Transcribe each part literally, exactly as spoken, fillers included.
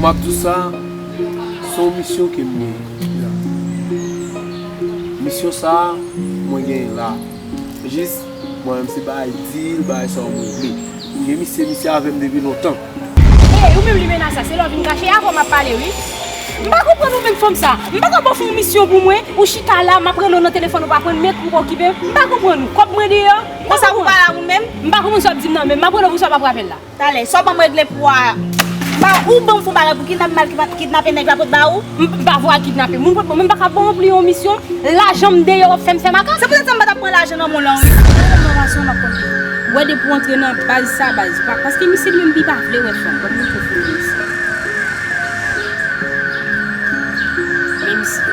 M ap di w sa, se yon misyon ke m genyen. Misyon sa a, mwen genyen la. Jis, mwen menm se bay dil, bay sa w mwen vle. M gen misye, misye avè m depi lontan. Ey, ou menm limena sa, se lè w vin kache, avè w m ap pale, wi. M pa konprann ou menm fanm sa. M pa ka ba w fè yon misyon pou mwen, ou chita la, m ap rele w nan telefòn, ou pa pran, m met ou pa okipe m. M pa konprann ou. Kòb mwen deyò. Konsa pou pale ak ou menm? M pa konprann sa w ap di m nan, men m ap rele w pou sa w pa pran apèl la. Talè, sa w ban m regle pou a? Ba, ou ban m fon bagay pou kidnap, m al kidnape nèg la pot ba ou? M pa vwa kidnape moun pot, mwen m pa ka ba w anpli yon misyon, lajan m deyò w ap fè m fè makak. Se poutèt sa m pa t ap pran lajan nan men w lan wi. Mwen konn nan fason m ap konn. Wè depi w antre nan baz sa, baz, pa, paske misye li menm li pa vle wè fanm, ban m montre w fo mesye. Men misye.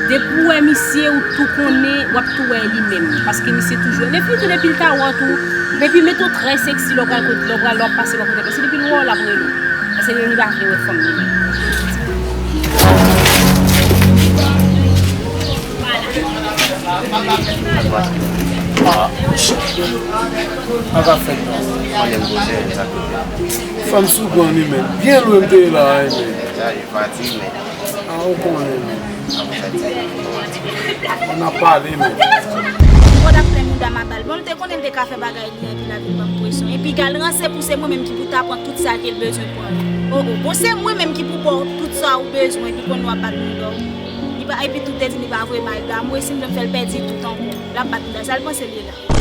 Depi w wè misye, ou tou konnen, w ap tou wè li menm. Paske misye toujou, depi tou, depi l ta wè w tou, depi met ou trè seksi, lè w pral kote, lè w pral, lè w ap pase bò kote, paske depi l wè w, l ap rele w. Paske li menm li pa vle wè fanm li menm. Sa ka fèt non. Fanm sou gwan li menm. Byen lwen m te ye la, wi, men. A, ou konnen, men. Ann ap pale, men. Mwen t ap fè mouda m a bal. Bon, m te konnen m te ka fè bagay li, epi l ap vin ban m presyon. Epi gal ranse pou se mwen menm ki pou ta pran tout sa ke l bezwen pran yo. O, o. Bon, se mwen menm ki pou ba w tout sa ou bezwen, epi konnen w ap bat mouda w. Li pa, epi tout te di li pa vre, malgre m resi m fè l pèdi tout ankò. L ap bat mouda, sa l panse l ye la?